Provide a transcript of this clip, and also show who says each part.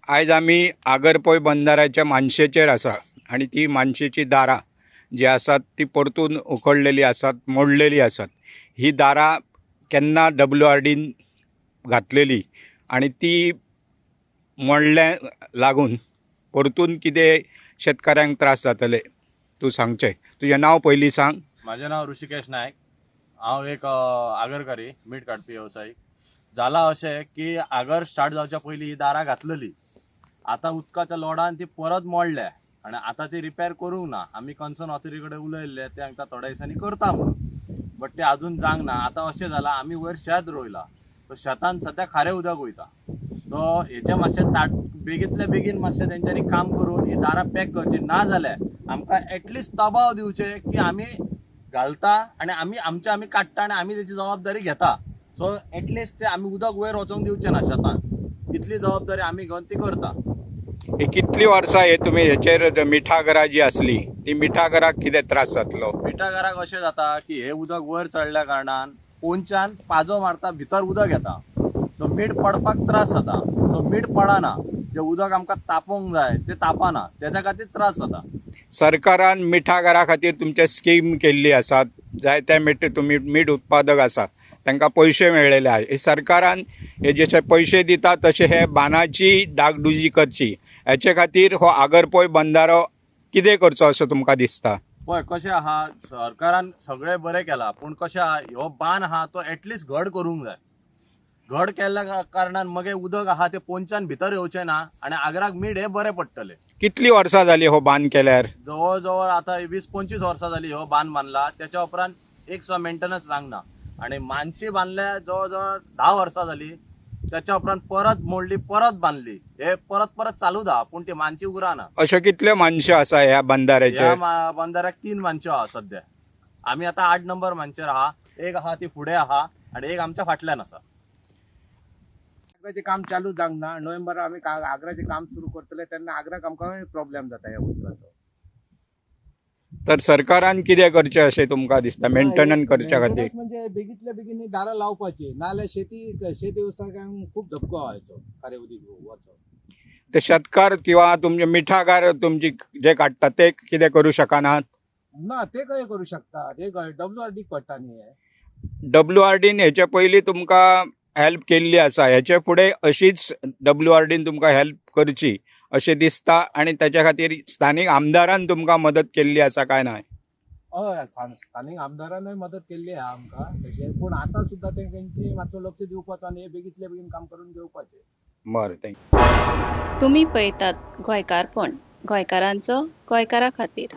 Speaker 1: आयज आमी आगरपोय बंदाराच्या मानशेचेर आसा आनी ती मानशेची दारां जी आसात ती परतून उखडलेली आसात, मोडलेली आसात. ही दारां केन्ना WRDन घातलेली आनी ती मोडल्या लागून परतून कितें शेतकाऱ्यांक त्रास जातले, तूं सांगचें. तुजें नांव पयलीं सांग.
Speaker 2: म्हाजें नांव ऋषिकेश नायक. हांव एक आगरकारी, मीठ काडपी वेवसायीक. जालां अशें की आगर स्टार्ट जावच्या पयलीं ही दारां घातलेली. आतां उदकाच्या लोडान ती परत मोडल्या आनी आतां ती रिपेर करूंक ना. आमी कन्सर्न ऑथॉरिटी कडेन उलयल्ले, ते सांगता थोड्या दिसांनी करता म्हणून, बट ते आजून जावंक ना. आतां अशें जालां, आमी वयर शेत रोयलां, सो शेतान सद्या खारें उदक वयता. सो हेचें मातशें ताट बेगींतल्या बेगीन मातशें तेंच्यांनी काम करून ही दारां पॅक करची, ना जाल्यार आमकां एटलिस्ट दबाव दिवचे की आमी घालता आनी आमी आमचे आमी काडटा आनी आमी तेची जबाबदारी घेता. सो एटलिस्ट ते आमी उदक वयर वचोंक दिवचे ना शेतान, इतली जबाबदारी आमी घेवन ती करता.
Speaker 1: ही कितलीं वर्सां हे तुमी हेचेर मिठागरां जी आसली ती मिठागराक कितें त्रास जातलो?
Speaker 2: मिठागराक अशें जाता की हे उदक वयर चडल्या कारणान पोंच्यान पाजो मारता, भितर उदक येता, सो मीठ पडपाक त्रास जाता. सो मीठ पडना, जें उदक आमकां तापोवंक जाय तें तापना, तेच्या खातीर त्रास जाता.
Speaker 1: सरकारान मिठागरा खातीर तुमचे स्कीम केल्ली आसात, जायते मीठ तुमी मीठ उत्पादक आसा तांकां पयशे मेळ्ळेले आहा. हे सरकारान हे जशे पयशे दिता तशे हे बांदाची डागडुजी करची, हेचे खातीर हो आगरपोय बंदारो कितें करचो असो तुमकां दिसता?
Speaker 2: पळय कशें आहा, सरकारान सगळें बरें केलां, पूण कशें आहा, हो बांद आहा तो एटलिस्ट घड करूंक जाय. घड केल्ल्या कारणान मगीर उदक आहा तें पोंच्यान भितर येवचें ना आनी आगराक मीठ हें बरें पडटलें.
Speaker 1: कितली वर्सां जाली हो बांद केल्यार?
Speaker 2: जवळ जवळ आतां 20-25 वर्सां जाली हो बांद बांदला, तेच्या उपरांत एक सुद्दां मेंटेनन्स जावंक ना. आनी मानशी बांदल्या जवळ जवळ 10 वर्सां जाली, तेच्या उपरांत परत मोडली, परत बांदली, हे परत परत चालूच आहा, पूण ती मानशी उरना.
Speaker 1: अश्यो कितल्यो मानश्यो आसा ह्या बंदाराचेर?
Speaker 2: ह्या बंदाराक 3 मानश्यो आहा सद्या. आमी आतां 8 नंबर मानशेर आहा, एक आहा ती फुडें आहा आनी एक आमच्या फाटल्यान आसा.
Speaker 3: आग्राचें काम चालू जावंक ना. नोव्हेंबराक आमी आग्राचें काम सुरू करतले तेन्ना आग्राक आमकां प्रॉब्लेम जाता ह्या उदकाचो.
Speaker 1: तर सरकारान कितें करचें अशें तुमकां दिसता मेंटेनन्स करच्या खातीर?
Speaker 3: म्हणजे बेगीतल्या बेगीन दारां लावपाची, नाजाल्यार शेती वेवसायाक खूब धपको व्हायचो, खारें उदीक वचो.
Speaker 1: ते शेतकार किंवा तुमचे मिठागार तुमची जे काडटा ते कितें करूं शकनात?
Speaker 3: ना, ते कशें करूं शकता, ते WRD पडटा न्ही हें.
Speaker 1: WRDन हेचे पयलीं तुमकां हेल्प केल्ली आसा, हेचे फुडें अशीच WRDन तुमकां हेल्प करची अशें दिसता आनी ताच्या खातीर स्थानीक आमदारान तुमकां मदत केल्ली आसा काय ना?
Speaker 3: हय, स्थानीक आमदारानूय मदत केल्ली आहा आमकां तशें, पूण आतां सुद्दां तेंची मातसो लक्ष दिवपाचो आनी हे बेगीतल्या बेगीन काम करून घेवपाचें.
Speaker 1: बरें, thank you.
Speaker 4: तुमी पळयतात गोंयकारपण, गोंयकारांचो गोंयकारा खातीर.